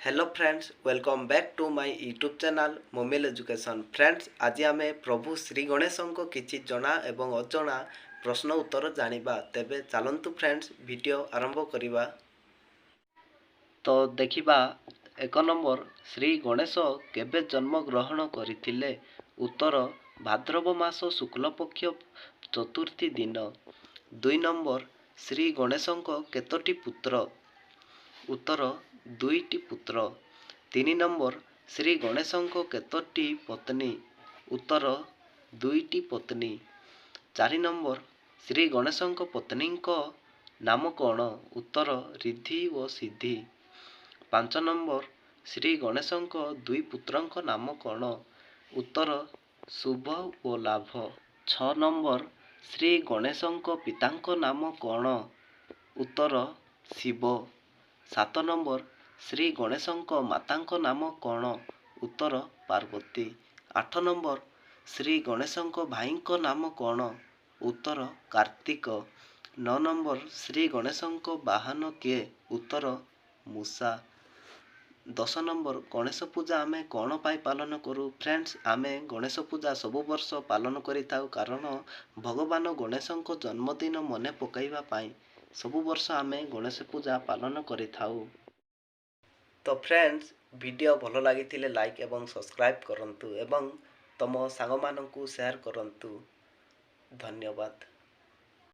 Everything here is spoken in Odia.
Hello friends, welcome back to my YouTube channel Momil Education. Friends, ଆଜି ଆମେ ପ୍ରଭୁ ଶ୍ରୀ ଗଣେଶଙ୍କ କିଛି ଜଣା ଏବଂ ଅଜଣା ପ୍ରଶ୍ନ ଉତ୍ତର ଜାଣିବା। ତେବେ ଚାଲନ୍ତୁ ଫ୍ରେଣ୍ଡସ୍, ଭିଡ଼ିଓ ଆରମ୍ଭ କରିବା। ତ ଦେଖିବା, 1 ନମ୍ବର, ଶ୍ରୀ ଗଣେଶ କେବେ ଜନ୍ମ ଗ୍ରହଣ କରିଥିଲେ? ଉତ୍ତର, ଭାଦ୍ରବ ମାସ ଶୁକ୍ଳପକ୍ଷ ଚତୁର୍ଥୀ ଦିନ। 2 ନମ୍ବର, ଶ୍ରୀ ଗଣେଶଙ୍କ କେତୋଟି ପୁତ୍ର? ଉତ୍ତର, ଦୁଇଟି ପୁତ୍ର। 3 ନମ୍ବର, ଶ୍ରୀ ଗଣେଶଙ୍କ କେତୋଟି ପତ୍ନୀ? ଉତ୍ତର, ଦୁଇଟି ପତ୍ନୀ। 4 ନମ୍ବର, ଶ୍ରୀ ଗଣେଶଙ୍କ ପତ୍ନୀଙ୍କ ନାମ କ'ଣ? ଉତ୍ତର, ରିଦ୍ଧି ଓ ସିଦ୍ଧି। 5 ନମ୍ବର, ଶ୍ରୀ ଗଣେଶଙ୍କ ଦୁଇ ପୁତ୍ରଙ୍କ ନାମ କ'ଣ? ଉତ୍ତର, ଶୁଭ ଓ ଲାଭ। 6 ନମ୍ବର, ଶ୍ରୀ ଗଣେଶଙ୍କ ପିତାଙ୍କ ନାମ କ'ଣ? ଉତ୍ତର, ଶିବ। 7 ନମ୍ବର, ଶ୍ରୀ ଗଣେଶଙ୍କ ମାତାଙ୍କ ନାମ କ'ଣ? ଉତ୍ତର, ପାର୍ବତୀ। 8 ନମ୍ବର, ଶ୍ରୀ ଗଣେଶଙ୍କ ଭାଇଙ୍କ ନାମ କ'ଣ? ଉତ୍ତର, କାର୍ତ୍ତିକ। 9 ନମ୍ବର, ଶ୍ରୀ ଗଣେଶଙ୍କ ବାହନ କିଏ? ଉତ୍ତର, ମୂଷା। 10 ନମ୍ବର, ଗଣେଶ ପୂଜା ଆମେ କ'ଣ ପାଇଁ ପାଳନ କରୁ? ଫ୍ରେଣ୍ଡସ୍, ଆମେ ଗଣେଶ ପୂଜା ସବୁ ବର୍ଷ ପାଳନ କରିଥାଉ, କାରଣ ଭଗବାନ ଗଣେଶଙ୍କ ଜନ୍ମଦିନ ମନେ ପକାଇବା ପାଇଁ ସବୁ ବର୍ଷ ଆମେ ଗଣେଶ ପୂଜା ପାଳନ କରିଥାଉ। ତ ଫ୍ରେଣ୍ଡସ୍, ଭିଡ଼ିଓ ଭଲ ଲାଗିଥିଲେ ଲାଇକ୍ ଏବଂ ସବସ୍କ୍ରାଇବ୍ କରନ୍ତୁ ଏବଂ ତୁମ ସାଙ୍ଗମାନଙ୍କୁ ସେୟାର କରନ୍ତୁ। ଧନ୍ୟବାଦ।